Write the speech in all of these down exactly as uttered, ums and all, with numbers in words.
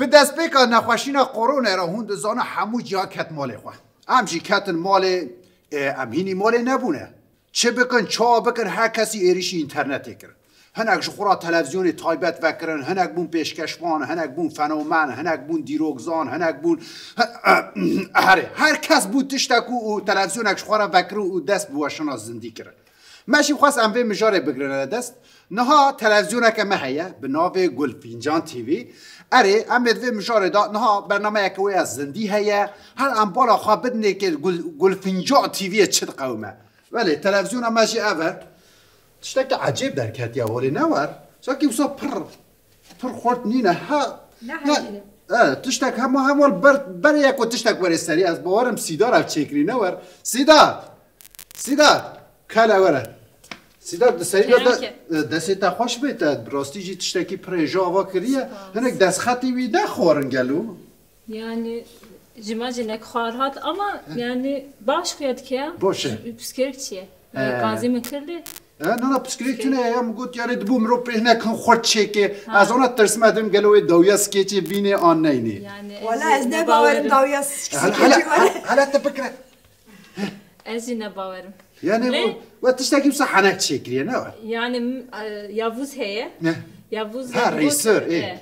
Bi destpêka nexweşîna koronê re hûn dizane hemû cihan ket malê xwe. Em jî ketin malê, ê, em hînî malê nebûne. Çi bikin, çawa bikin, her kesî êrîşî înternetê kir. Hinek ji xwe re televîzyonê taybet vekirin, hinek bûn pêşkeşvan, hinek bûn fenomen, hinek bûn dîrokzan, hinek bûn, herê, her kes bû tiştek û, û televîzyonek ji xwe re vekirin û dest bi weşana zindî kirin. Me jî xwest em vê mijarê bigirine dest. Niha televîzyoneke me heye, bi navê Gulfîncan T V. Erê, em ê di vê mijarê de niha bernameyeke wê ya zindî heye. Her em bala xwe bidinê ke Gul-, Gulfîncan T V'yê çi diqewime. Belê, televîzyona me jî ev e. Tiştek de ecêb derketiye holê, ne wer? Sanki wisa pir, pir xurt nîne. Ha, ne, e, tiştek hema, hema ber, berê ye ku tiştek were serî. Ez bawerim Sîdar ev çêkirî, ne wer? Sîdar! Sîdar! Kele were. Sîdar, di serî de, de, e, destê te xweş bê, te bi rastî jî tiştekî pir hêja ava kiriye. Spas. Hinek destxetê wî ne xwarin gelo? Yani, ji me jî nek xwar hat ama, yani, baş xuya dike. Baş e. Piskirek çi ye? He. Gazê min kir lê. E, na, na, piskirek tune ye, ya min got, yani, dibû mirov pê hinek hin xurt çêke. Ha. Ez ona tirsim, ez dibim gelo wê dawiya skêçê bînê an neynê. Yani, wala ez ne bawerim dawiya skêçê were. Hele, hele, hele te bikire. Ez jî ne bawerim. Yani, lê we, we tiştekî wisa henek çêkiriye, ne we? Yani, m-, e, Yavuz heye. Ne? Yavuz ha, rêsor, ê. E.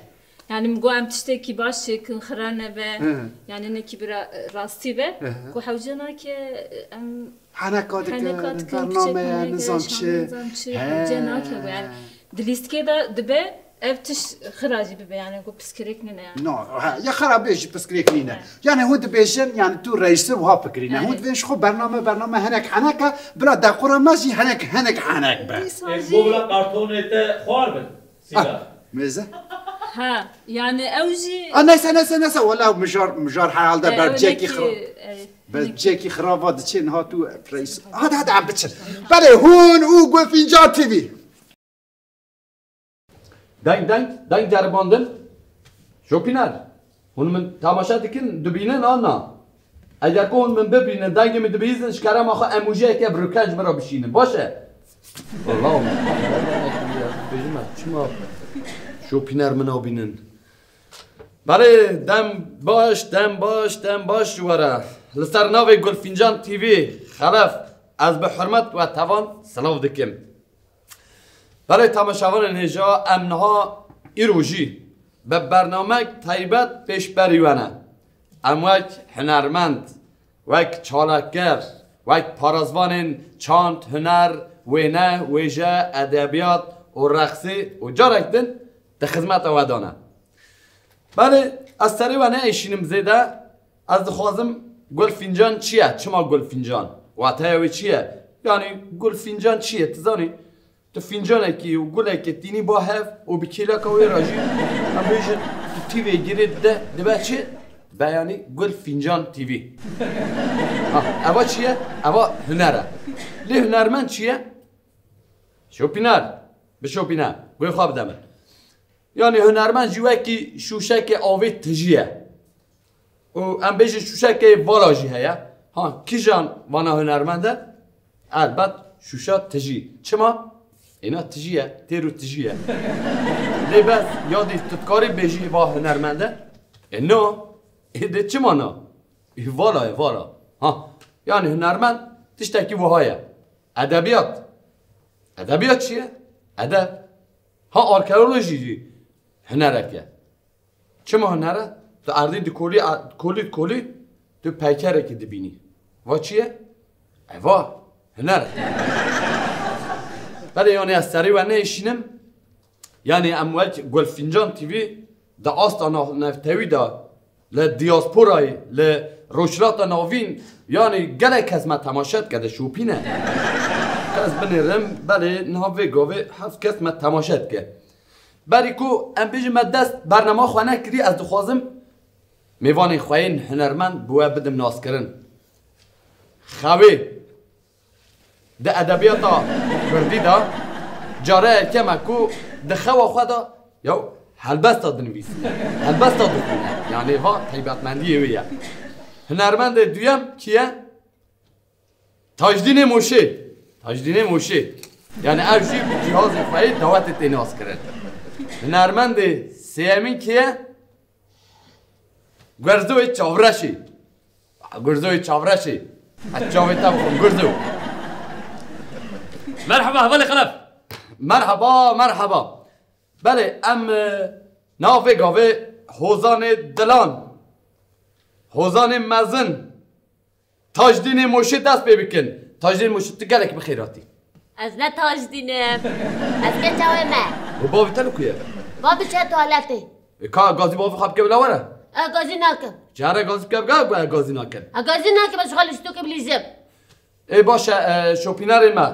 Yani, min got em tiştekî baş çêkin, xira nebe. Hı. Yani, nekî bira, e, rastî be. Hı hı. Ku hewce nake, e, em heneka dikin, heneka dikin, bername, nizam çi. Nizam çi, hewce nake. Yani, di lîstikê de dibe, ev tişt xira jî bibe, yani, ku piskirêk nîne, yani. No, ha, ya xira bê jî piskirêk nîne. He. Yani, hûn dibêjin, yani, tu reîsir wiha fikirîne. Evet. Hûn dibêjin, xwe bername, bername henek heneke, bila dequra me jî henek, henek henek be. Dîsa jî. E, bo bila kartonê te xwar bin. Sîda. Ah, mêze. Ha, yani ew jî. Ah, neyse, neyse, neyse. Wela mijar, mijar herhalde e, ber cekî xira-, e, ber cekî xirava diçê niha tu reîs. Hadi, hadi, em biçin. Belê, hûn û Gulfîncan T V. Deng, deng, deng ceribandin. Şopîner. Hûn min temaşe dikin, dibînin an na? Eger ku hûn min bibînin, dengê min dibihîzin, ji kerema xwe emojiyeke bi rûkenc min re bişînin. Baş e? Wela, bêjim ez, çima şopîner min nabînin? Belê, dem baş, dem baş, dem baş ji we re. Li ser navê Gulfîncan T V, Xelef, ez bi hurmet we tevan silav dikim. Belê temaşevanên hêja, em niha îro jî bi bernamek taybet pêşberî we ne. Em wek hunermend, wek çalakger, wek parêzvanên çand, huner, wêne, wêje, edebiyat û reqsê û carek din di xizmeta we de ne. Belê, ez serê we neêşînim zêde. Ez dixwazim, Gulfîncan çi ye? Çima Gulfîncan? Wateya wê çi ye? Yanî, Gulfîncan çi ye? Tu zanî? Tu fîncanekî û gulekê tînî ba hev û bi kêleka wê re jî, em bêjin, tu T V girê dide, dibe çi? Be, yanî, Gulfîncan T V. Ha, eva çi ye? Eva huner e. Lê hunermend çi ye? Şopîner. Bişopîne. Guhê xwe bide min. Yanî hunermend jî wekî şûşeke avê tijî ye. Û em bêjin şûşeke vala jî heye. Ha, kîjan vana hunermend e? Elbet şûşa tijî. Çima? Êna tijî ye, têr û tijî ye. Lê bes, ya dî tu dikarî bêjî va hunermend e? E no. Ê dê çima na? Ê vala ye, vala. Ha, yanî hunermend tiştekî wiha ye. Edebiyat. Edebiyat çi ye? Edeb. Ha, arkeolojî jî hunerek e. Çima huner e? Tu erdî dikolî, dikolî, dikolî, tu peykerekî dibînî. Va çi ye? Eva huner e. Belê, yanî ez serî we neêşînim. Yanî em wek Gulfîncan T V di asta nav-, navnetewî de, li diyasporayê, li Rojhilata Navîn, yanî gelek kes me temaşe dike, dişopîne. Ez binêrim, belê niha vê gavê heft kes me temaşe dike. Berî ku em bêjin me dest bernama xwe nekirî, ez dixwazim mêvanên xwe yên hunermend bi we bidim naskirin. Xewê. Di edebiyata kurdî de care yekeme ku di xewa xwe de ya helbesta dinivîsîne, helbesta dixwîne. Yanî va taybetmendiyê wê ye. Hunermendê duyem kî ye? Tajdînê Moşê. Tajdînê Moşê. Yanî ev jî bi cîhazê xwe yê dawetê tê naskirin. Hunermendê sêyemîn kî ye? Gurzoyê çavreşê. Gurzoyê çavreşê. Ez çavê te bixwim, gurzo. Merheba, hevalê Xelef. Merheba, merheba. Belê, em, e, navê gavê Hozanê Dilan. Hozanê mezin. Tajdînê Mûşê dest pê bikin. Tajdînê Mûşê, tu gelek bi xêr hatî. Ez ne Tajdîn im. Ez keça wê me. Û bavê te li ku ye? Bavê çe tuwaletê. E, ka gazî bavê xwe bike bila were? E, gazî nakim. Çare gazî bike, bike, bike, gazî nakim. E, gazî nakim, ez xwe li stokê bilîzim. Ê baş e, e, şopînerên me.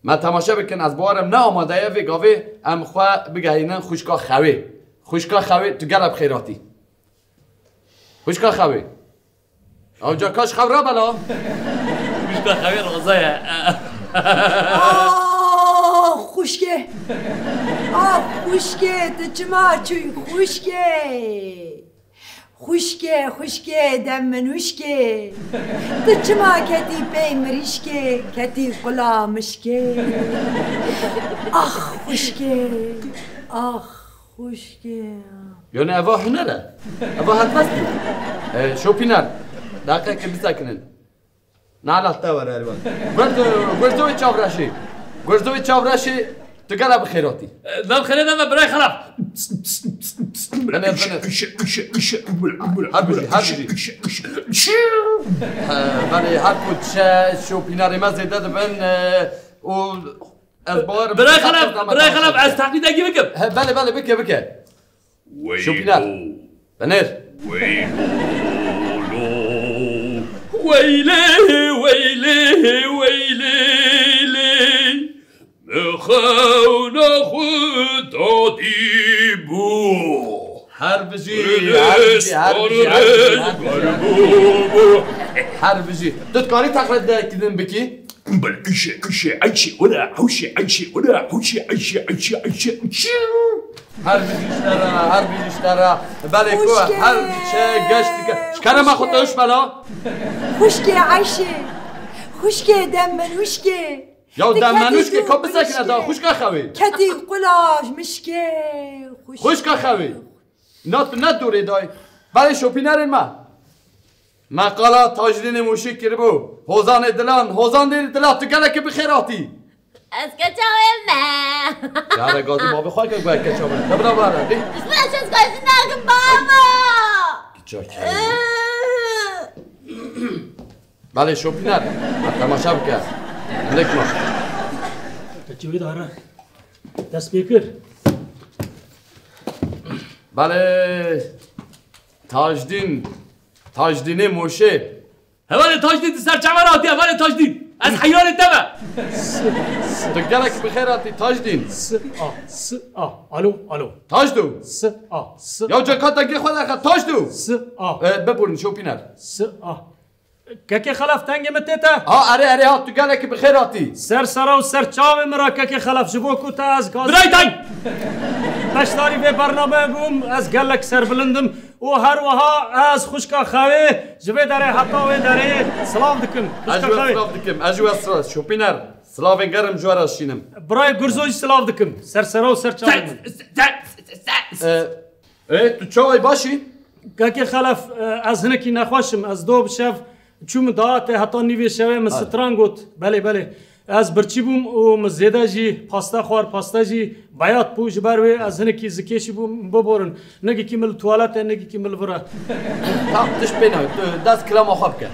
Me temaşe bikin, ez bawerim ne amade ye vê gavê em xwe bigehînin xwişka Xewê. Xwişka Xewê, tu gelek bi xêr hatî. Xwişka Xewê. Ew ca kaş xew rabela. Xwişka Xewê Roza ye. Ah, xwişkê. Ah, xwişkê, tu çima çûyî xwişkê? Xwişkê, xwişkê, dem min wişkê. Tu çima ketî pey mirîşkê, ketî qula mişkê? Ah, xwişkê. Ah. Xwişkê. Yone eva huner e. Eva helbest bû. E, şopîner. Daqeke bisekinin. Nalet te were elvan. Gurzo, gurzo wê çavreşê. Gurzo wê çavreşê, tu gela bi xêr hatî. E, nav xêrê de me birayê Xelef. Bine, bine. Her bijî, her bijî. He, belê, her ku çe şopînerê me zêde dibin, e, û Ez bawer Birayê Xelef, birayê Xelef, ez teqlîdekî bikim. He, belê, belê, bike, bike. Şopîner. Binêr. Weylê, weylê, weylê, lê. Min xewna xwe dadî bû. Her bijî, her bijî, her bijî, her bijî, her bijî. Her bijî. Tu dikarî teqlîdekî din bikî? Bel işe, işe, ayşe, ora, huşe, ayşe, ora, huşe, ayşe, ayşe, ayşe, çiu. Her bijî ji te re, her bijî ji te re. Belê ku her diçe geş dike. Ji kerema xwe te hoş bela. Xwişkê Ayşe. Xwişkê dem min wişkê. Ya dem min wişkê, ka bisekine da, xwişka Xewê. Ketî qulaj mişkê. Xwişka Xewê. Na tu ne dorê dayê. Belê şopînerên me. Me qala Tajdînê Mûşê kiribû. Hozanê Dilan, Hozanê Dilan, tu gelekî bi xêr hatî. Ez keça wê me. Yare gazî bavê xwe ke guya keça me. Te bira bare, dî. Ji ber ez gazî nakim baba. Kiça ki. Belê şopîner. Ha, temaşa bike. Hindik ma. Keçî wî dara. Dest pê kir. Belê, Tajdîn, Tajdînê Moşê. Hevalê Tajdîn, tu ser çavan hatî, hevalê Tajdîn. Ez heyranê te me. Tu gelek bi xêr hatî, Tajdîn. S A, S A. Alo, alo. Tajdo. S A, S A. Ya cekata gê xwe lexe, Tajdo. S A. E, biburin, şopîner. S A. Kekê Xelef, dengê min tê te? Ha, erê, erê, ha, tu gelekî bi xêr hatî. Ser sera û ser çavê min re Kekê Xelef, ji bo ku te ez gaz- Birayê deng! Beşdarî vê bernameyê bûm, ez gelek serbilind im û her wiha ez xwişka Xewê ji vê derê heta wê derê silav dikim. Ez Xwişka ji we Xewê. Silav dikim, ez ji we silav, şopîner, silavên germ ji we re şînim. Birayê Gurzo jî silav dikim, ser sera û ser çavê min. Ser, ser, ser, ser. E, Ê, tu çawa yî, baş î? Kekê Xelef, e, ez hinekî nexweş im. Ez do bi şev çûm daetê heta nîvê şevê min Hay. Stran got. Belê, belê. Ez birçî bûm û min zêde jî paste xwar, paste jî beyat bû. Ji ber wê ez hinekî zikêşî bûm, biborin. Negikî min li tuwalet e, negikî min li vir e. Tam tişt pê nayê. Tu dest kilama xwe bike.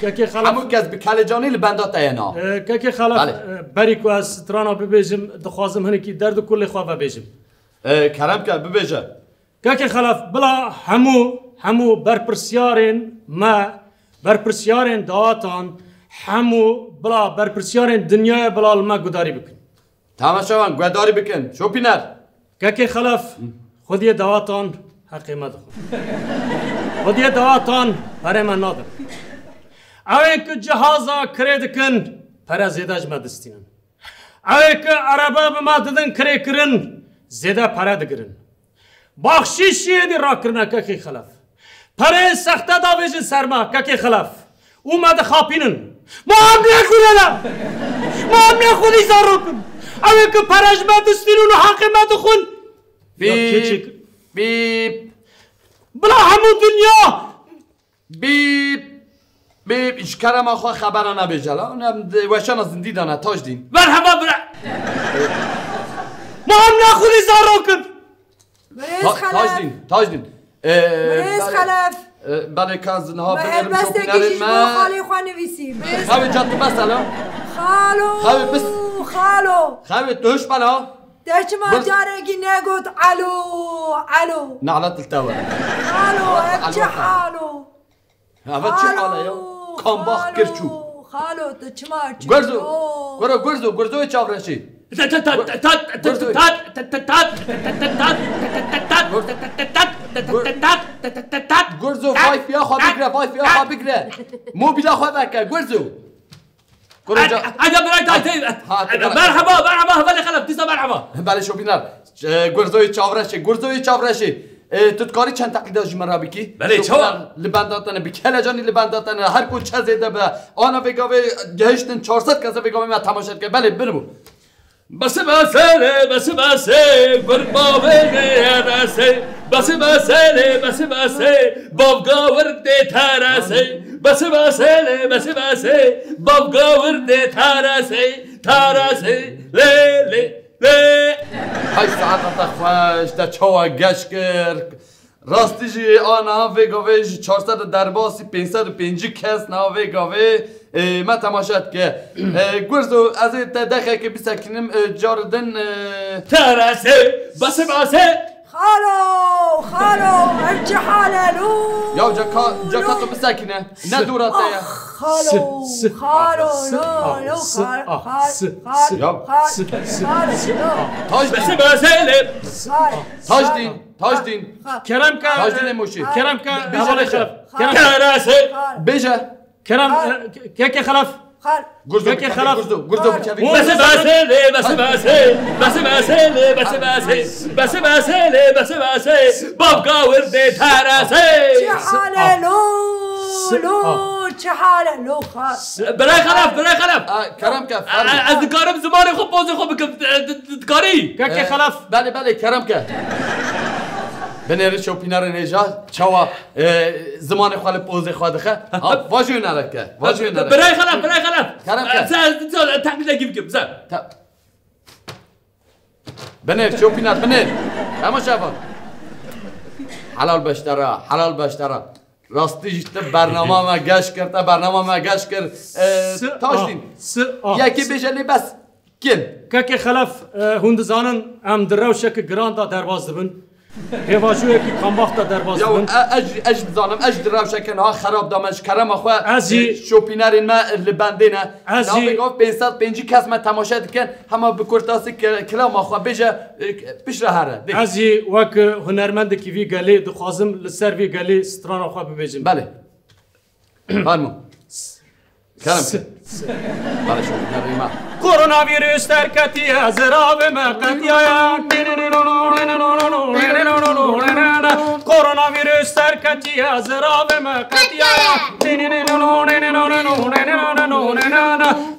Kekê Xelef. Hemû kes bi kelecanî li benda te ye na. E, Kekê Xelef, Belê. e, berî ku ez strana bibêjim, dixwazim hinekî derd û kulê xwe vebêjim. E, kerem ke, bibêje. Kekê Xelef, bila hemû, hemû berpirsyarên me, berpirsyarên dawatan, hemû bila berpirsyarên dinyayê bila li me gudarî bikin. Temaşevan, guhdarî bikin. Şopîner. Kekê Xelef, Xwediyê dawatan heqê me dixwin. Xwediyê dawatan perê me nadin. Ew ê ku cihaza kirê dikin, pere zêde ji me distînin. Ew ê ku erebe bi me didin kirêkirin, zêde pere digirin. Baxşîş jî êdî rakirine Kekê Xelef. Pereyên sexte davêjin ser me Kekê Xelef. Û me dixapînin. Ma em nexwîne ne. Ma em nexwînî zarok in. Ew ê ku pere ji me distînin û heqê me dixwin. Ya Bîp, keçik. Bîp. Bila hemû dinya! Bîp! Bîp! Ji kerema xwe xebera nebêje la. Em weşana zindî dane, Tajdîn. Merheba bira! Ma em naxwirî zarokin! Birêz Ta- Xelef. Tajdîn, Tajdîn. Ee, Birêz belê, Xelef. E, belê ka ez niha Me binêrim helbesteke şopînerên jî ji me. Bo xalê xwe nivîsî. Birêz Xewê ca tu bes hele. Xalo. Xewê bis. Xalo. Xewê tu hiş bela. Te çima Bes. Carekî negot alo, alo? Nalet li te we. Xalo, ev Alo çi te. Halo? Eve çi Xalo, hale ya? Kambak xalo, kir çû. Xalo, tu çima çû? Gurzo. Guro, gurzo, gurzo çavreşî. Gurzo fayfiya xwe bigre, fayfiya xwe bigre. Mobîla xwe veke, gurzo. Gurzo. Ege biray tay tay. Merhaba, merhaba, hevalê Xelef, dîsa merhaba. Belê şopîner. E, gurzoyê çavreşê, gurzoyê çavreşê. E, tu dikarî çend teqlîda ji min re bikî? Belê, çawa? Li benda te ne, bi kelecanî li benda te ne. Her ku çe zêde be. Ana vê gavê gehiştin çar sed kese vê gavê me temaşe dike. Belê, binibû. Besi bese lê, besi bese, gur bavê lê rese. Besi bese lê, besi bese, bavga wir dê terese. Besi bese lê, besi bese, bavga wir dê terese. Terese, lê, lê, lê. Hay saeta te xweş, te çawa geş kir? Rastî jî a niha vê gavê ji çar sed û derbasî pênc sed û pêncî kes niha vê gavê, e, me temaşe dike. E, Gurzo, ez ê te dexekê bisekînim, e, carê din, e, Terese, bese bese. Xalo, xalo, ev çi hal e lo? Ya ceka, ceka tu bisekîne. Ne dûra te ye. Ah, xalo, xalo, lo, lo, xal, xal, xal, xal, xalo, lo. Tajdîn. Bese bese lê. Xal. Tajdîn, Tajdîn. Kerem ke. Tajdînê Moşî. Kerem ke. Bêje, hevalê bêje. Xelef. Kerem. Terese. Bêje. Kerem, e, ke-, keke Xelef. Xal. Gurzo, Peki, bikevî, xelaf. Gurzo, Gurzo, bikevî. Besi besi, besi besi, besi besi, besi besi, besi besi, besi besi, babka wirdê terese. Çi hale lo, lo, çi hale lo, xal. Birayê Xelef, birayê Xelef. A, kerem ke, fermo. A, ez dikarim zimanê xwe, pozê xwe bikim, d-, d-, dikarî? Keke Xelef. Belê, belê, kerem ke. Binêrî şopînerên hêja, çawa, e, zimanê xwe li pozê xwe dixe. Ha, vajê hunereke, vajê hunereke. Birayê Xelef, birayê Xelef. Kerem ke. Sen, sen, sen, teqlîdekî bikim, sen. Ta-, binêr, şopîner, binêr. Temaşevan. Helal beştera, helal beştera. Rastî jî te bernama me geş kir, te bernama me geş kir. E, Tajdîn. Yekê bêje lê bes. Kim? Kekê Xelef, e, hûn dizanin, em di rewşeke giran de derbas dibin. Pêvajoyekî kambax de derbas dibin. Ya, e, ez, ez dizanim, ez di rewşeke niha xerab de me ji kerema xwe, Ez jî e, şopînerên me li bendê ne. Ez jî Navê gav pênc sed pêncî kes me temaşe dikin, hema bi kurtasî ke-, kilama xwe bêje, e, piştre here. Dê. Ez jî wek hunermendekî vî gelê dixwazim li ser vî gelê strana xwe bibêjim. Belê. Fermo. Kerem ke. Barış olsun, kerem ma. Koronavîrus derketiye, ziravê me qetiyaya. Koronavîrus derketiye, ziravê me qetiyaya.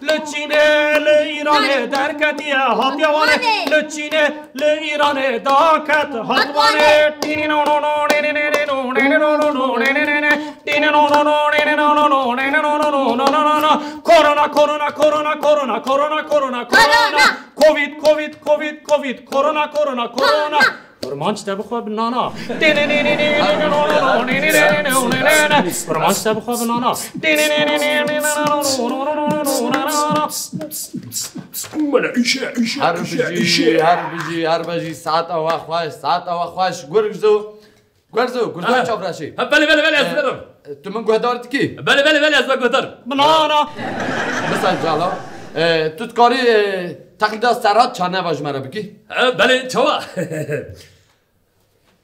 Li Çînê, li Îranê derketiye, hatiye Wanê. Li Çînê, li Îranê daket, hat Wanê. Korona, korona, korona, korona, korona, korona, korona. Korona. Covid, covid, covid, covid, korona, korona, korona. Korona. Kurmanc te bixwe bi nana. Kurmanc te bixwe bi nana. Her bijî, her bijî, her bijî, saeta we xweş, saeta we xweş. Gurzo. Gurzo, Gurzo çavreşî. Ha, belê, belê, belê, ez diberim. E, tu min guhdar dikî? Belê, belê, belê, ez we guhdar. Binana. Misal cala. E, tu dikarî, e, teqlîda Serhat Çaneva ji me re bikî? E, belê, çawa?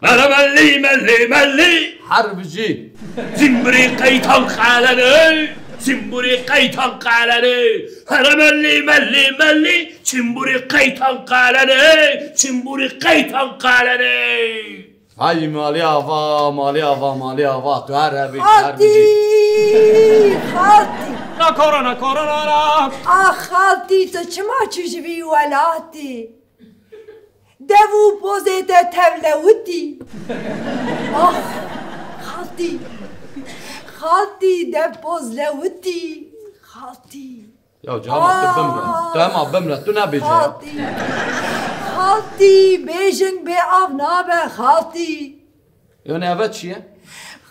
Mere mellî, mellî, mellî. Her bijî. Çimburî qeytan qalenê, çimburî qeytan qalenê. Here mellî, mellî, mellî, çimburî qeytan qalenê, çimburî qeytan qalenê. Hay malî ava, malî ava, malî ava, tu her hebî, her bijî. Xaltî! Xaltî! Na korona, korona na. Ax xaltî, tu çima çû ji vî welatî? Dev û pozê te tevlewitî. Ax! Xaltî. Xaltî, dev poz lewitî. Xaltî. Ya cihana, tu bimre. Tu hema bimre, tu nebêje ya. Xaltî. Xaltî, bêjing bê av nabe, xaltî. Yani eve çi ye?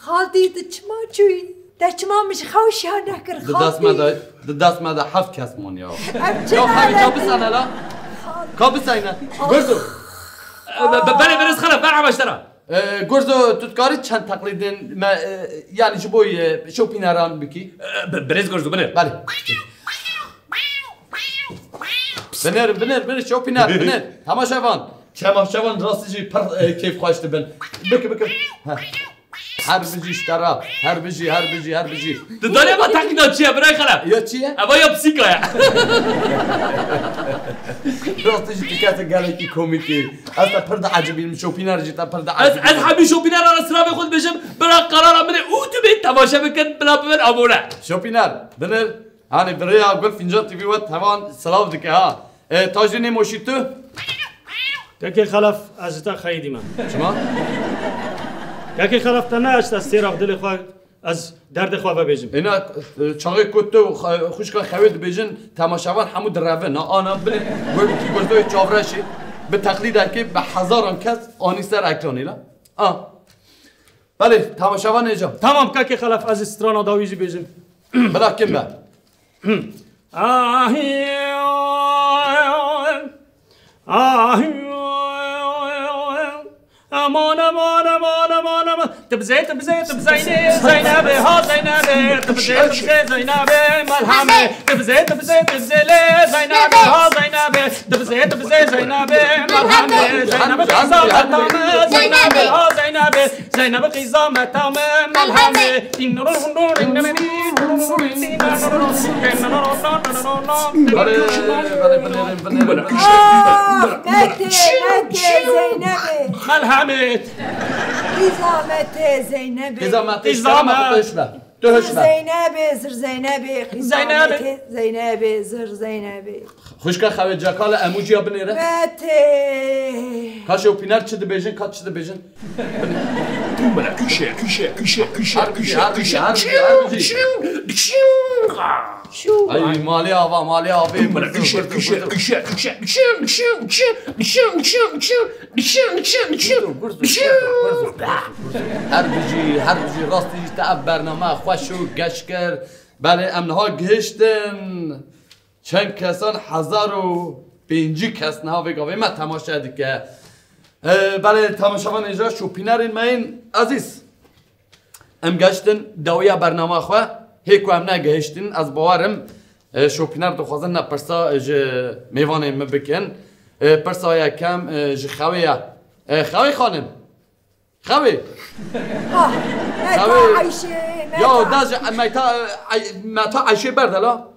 Xaltî, tu çima çûyî? Te çima min ji xew şiya nekir, xaltî? Di dest me de, di dest me de heft kes man ya. Ev çi Ya xaltî, ka lanet e? Bisene la. Ka bisene. Gurzo. Be-, be-, belê, belê, xelef, merhaba ji te re. Ee, Gurzo, tu dikarî çend teqlîdên me, e, yani ji bo, e, şopîneran bikî? Ee, bi-, birêz Gurzo, binêr. Belê. Binêr, binêr, binêr, şopîner, binêr. Temaşevan. Temaşevan rastî jî pir, e, kêfxweş dibin. Bike, bike. Heh. Her bijî ji te re. Her bijî, her bijî, her bijî. Tu zanî eva teqlîda çi ye, birayê xelef? Ya çi ye? Eva ya psîka ye. Rastî jî tu kesê gelekî komîk î. Ez te pir diecibînim, şopîner jî te pir diecibînim. Ez, ez hemî şopîneran re silavê xwe dibêjim, bila qerara min ê û tu bê temaşe bikin, bila bibin abone. Şopîner, binêr. Hanê bi rêya Gul Fîncan T V we tevan silav dike ha. E, Tacdînê Moşî tu? Kekê Xelef, ez ji te xeyî dîme. Çima? Kekê Xelef, te ne eşt ez têra dilê xwe, ez derdê xwe vebêjim. Êna, e, çaxê ku tu xe-, xwişka xewê dibêjin, temaşevan hemû direvin. Na, ana, binê, wekî Gurzoyê Çavreşê, bi teqlîdekê bi hezaran kes anî ser ekranê la. A. Belê, temaşevan êca. Tamam, Kekê Xelef, ez ê strana dawî jî bêjim. Bila kim be? Ahî, ahî, aman, aman, aman, aman, aman. Tibzê, tibzê, tibzeynê, Zeynebê, ha Zeynebê. Tibzê, tibzê, Zeynebê, melhemê. Tibzê, tibzê, tibzê lê, Zeynebê, ha Zeynebê. Tibzê, tibzê, Zeynebê, melhemê. Zeynebê, qîza metamê, Zeynebê, ha Zeynebê. Zeynebê qîza metamê, melhemê. Belê, belê, belê, belê, belê. Ah, Metê, Metê, Zeynebê. Melhemê. Qîza Metê, Zeynebê. Qîza Metê, Qîza Metê. Zir Zeynebê, Zir Zeynebê. Qîza Zeynebê. Metê, Zeynebê, Zir Zeynebê. Xwişka xewê cekala emojiya binêre. Metê. Ka şopîner çi dibêjin, ka çi dibêjin? Bile, kişe, kişe, kişe, kişe, Her bicî, kişe, her bicî, kişe, her bicî, her bicî. Şû. Ay, malê ava, malê avê, Bile, gurdu, kişe, gurdu, kişe, gurdu. Kişe, kişe, kişe, kişe, kişe, kişe, kişe, kişe, kişe, kişe, Gurdu, gurdu, kişe. Gurdu, gurdu, gurdu, gurdu. Her bicî, her bicî, rastî jî te ev bername xweş û geş kir. Belê em niha gihiştin. Çend kesan, hezar û pêncî kes niha vê gavê me temaşe dike. Ee, belê temaşevanê jî şopînerên me yên ezîz. Em geştin dawiya bernama xwe. Hê ku em negihiştin, ez bawerim, e, şopîner dixwazin ne pirsa ji mêvanên min bikin. E, pirsa yekem, e, ji xewê ye. E, xewê xanim. Xewê. Ah, Meta Xewê. Ayşe, Meta. Ya, da ji Meta, Ay-, Meta Ayşe berde la.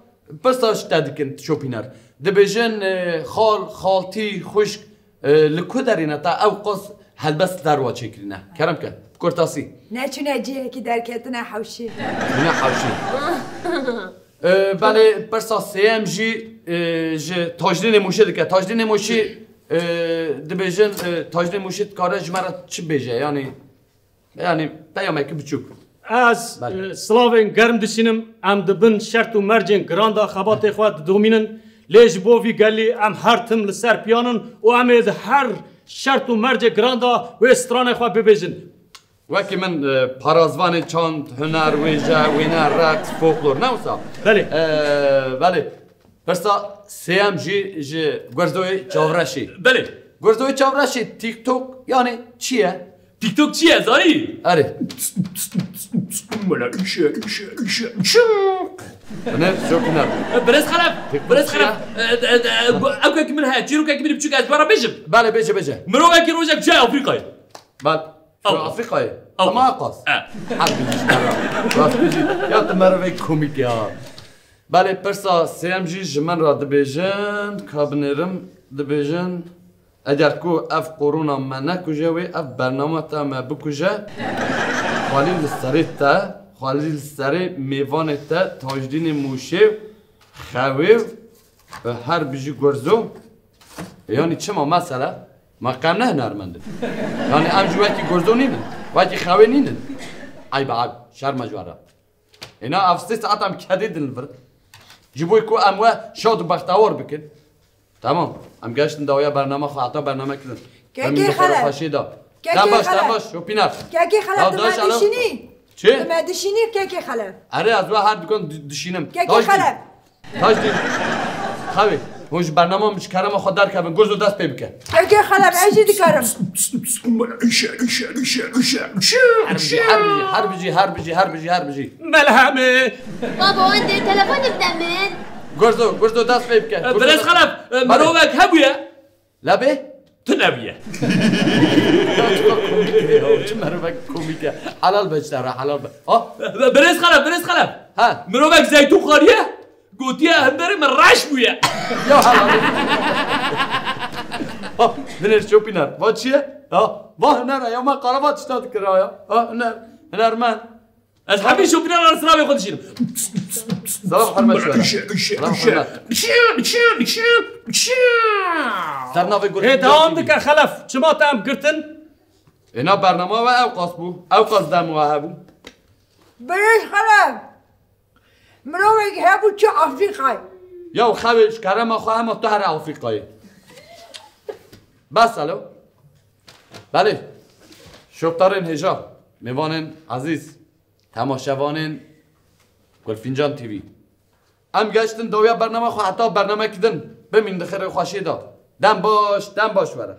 Pirsa ji te dikin şopîner. Dibêjin, e, xal, xaltî, xwişk, e, li ku derê ne ta ew qas helbest derwa çêkirîne. Kerem ke, bi kurtasî. Neçûne cihekî derketine hewşê. Ne hewşê. E, belê pirsa sêyem jî, e, ji Tacdînê Mûşê dike. Tacdînê Mûşî, e, dibêjin, e, Tacdînê Mûşî dikare ji me re çi bêje? Yanî, yanî peyamekî biçûk. Ez, Belê. e, silavên germ dişînim. Em di bin şert û mercên giran de xebatê xwe didomînin. Lê ji bo vî gelî em her tim li ser piyan in û em ê di her şert û mercê giran de wê stranê xwe bibêjin. Wekî min, e, parazvanê çand, huner, wêje, wêne, reqs, folklor, ne wisa? Belê. E, belê. Pirsa sêyem jî ji Gurzoyê Çavreşî. Belê. Gurzoyê Çavreşî TikTok, yani çi ye? TikTok çi ye, zanî? Erê. Mela, işe, işe, işe, işe. Ne, çok önemli. E, Birêz Xelef, TikTok Birêz çi Xelef. ye? E, e, e, e, ew kek min heye, çîrokek min biçûk ez bara bêjim. Belê, bêje, bêje. Mirovekî rojek çûye Afrîkayê. Bel. Şu Afrika'yı. Ama Akas. Her bir iş var. Rastlıcı. Ya te merve komik ya. Belê pirsa sêyem jî ji min re dibêjin, ka binêrim, dibêjin, eger ku ev korona me nekuje wê, ev bernama te me bikuje, xwalî li serê te, xwalî li serê mêvanê te, Tacdînê Mûşê, xewê, her bijî gurzo. E, yanî çima mesele? Ma qem ne hunermend in? Yanî em jî wekî gurzo nînin? Wekî xewê nînin? Eyb e, eyb. Şerm e ji we re. Êna ev sê saet em kedê din li vir. Ji bo ku em we şad û bextewar bikin. Tamam. Em geştin dawiya bernama xwe, heta bername kirin. Kekê Xelef. Xweşê da. Kekê Xelef. Dem baş, dem baş, Şopîner. Kekê Xelef, tu me dişînî? Çi? Tu me dişînî, Kekê Xelef? Erê, ez we her dukan di-, dişînim. Kekê Xelef. Tajdîn. Xewê. Hûn ji bernama min, ji kerema xwe derkevin. Gurzo, dest pê bike. Kekê Xelef, ez jî dikarim. Her bijî, her bijî, her bijî, her bijî, her bijî. Melhemê. Baba, wendê telefon bide min. Gurzo, Gurzo, dest pê bike. Gurzo, Birêz dest Xelef, e, Bale. Mirovek hebûye. Lebê? Tu nebûye. Ya, çi komîk e ya, çi mirovek komîk e. Helal be ji te re, helal be. Ha? Birêz Xelef, Birêz Xelef. Ha? Mirovek zeytûn xwariye, gotiye hunderê min reş bûye. Ya helal. Ha, binêr Şopîner. Va çi ye? Ha, va huner e ya, me qala va tişta dikira ya. Ha, huner, hunermend. Ez hemî Şopîner re silavê xwe dişînim. Silav hurmet ji we re. Silav hurmet. Ser navê gurê Hê, dewam dike Xelef. Çima te em girtin? Êna bernama we ew qas bû. Ew qas dem we hebû. Birêz Xelef. Mirovek hebû çi Afrîkayê. Ya xewê, ji kerema xwe hema tu here Afrîkayê. Bes alo. Belê. Şopdarên hêja, mêvanên ezîz, temaşevanên Gulfîncan T V. Em geştin dawiya bernama xwe, heta bernamekî din bimîn di xêr û xweşiyê de. Dem baş, dem baş were.